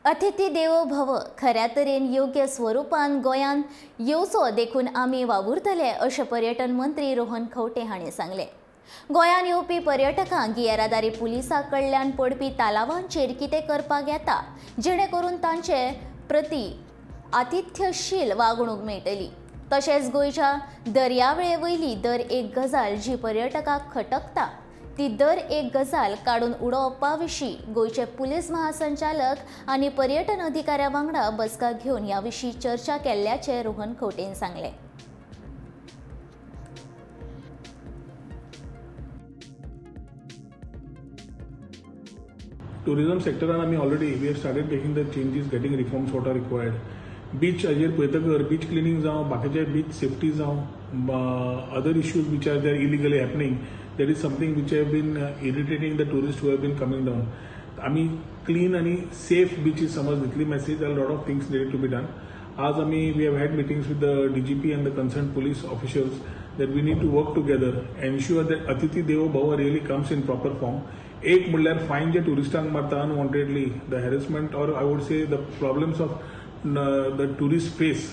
अतिथी देवो भव खऱ्या तरेन योग्य स्वरुपान गोंयांत येवचो देखून आमी वावुरतले अशें पर्यटन मंत्री रोहन खंवटे हांणी सांगलें. गोंयांत येवपी पर्यटकांक येरादारी पुलिसां कडल्यान पडपी तालावांचेर कितें करपाक येता जेणे करून तांचे प्रती आतिथ्यशील वागणूक मेळटली. तशेंच गोंयच्या दर्यावेळे वयली दर एक गजाल जी पर्यटकाक खटकता ती दर एक गजाल काडून उडोवपा विशीं गोंयचे पुलीस महासंचालक आनी पर्यटन अधिकाऱ्या वांगडा बसका घेवन ह्या विशीं चर्चा केल्ल्याचें रोहन खंवटेन सांगलें. टुरिझम सेक्टरान आमी already we have started taking the changes, getting reforms what are required. Beach हाजेर पळयतकर बीच क्लिनींग जावं, बाकीचे बीच सेफ्टी जावं, other issues which are there illegally happening, that is something which have been irritating the tourist who have been coming down. आमी clean आनी safe बिचीस समज दितली message. Are lot of things needed to be done. आज आमी we have had meetings with the DGP and the concern police officials that we need to work together, ensure that Atithi Devo Bhava really comes in proper form. एक म्हणल्यार fine जे ट्युरिस्टांक मारता unwantedly, the harassment or I would say the problems of the tourist face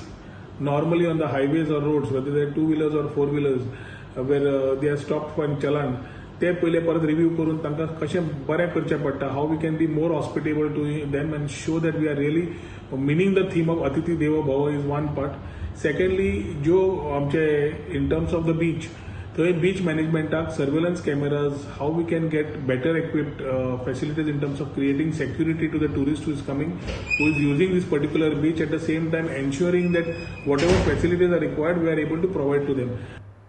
normally on the highways or roads, whether they two wheelers or four wheelers, where they are stop for challan, ते पयले परत review करून तांकां कशें बरें करचें पडटा, how we can be more hospitable to them and show that we are really meaning the theme of Atithi Devo Bhava is one part. Secondly, ज्यो आमचे in terms of the beach, थंय beach मॅनेजमेंटाक surveillance cameras, how we can get better equipped facilities in terms of creating security to the tourist who is coming, who is using this particular beach, at the same time ensuring that whatever facilities are required we are able to provide to them.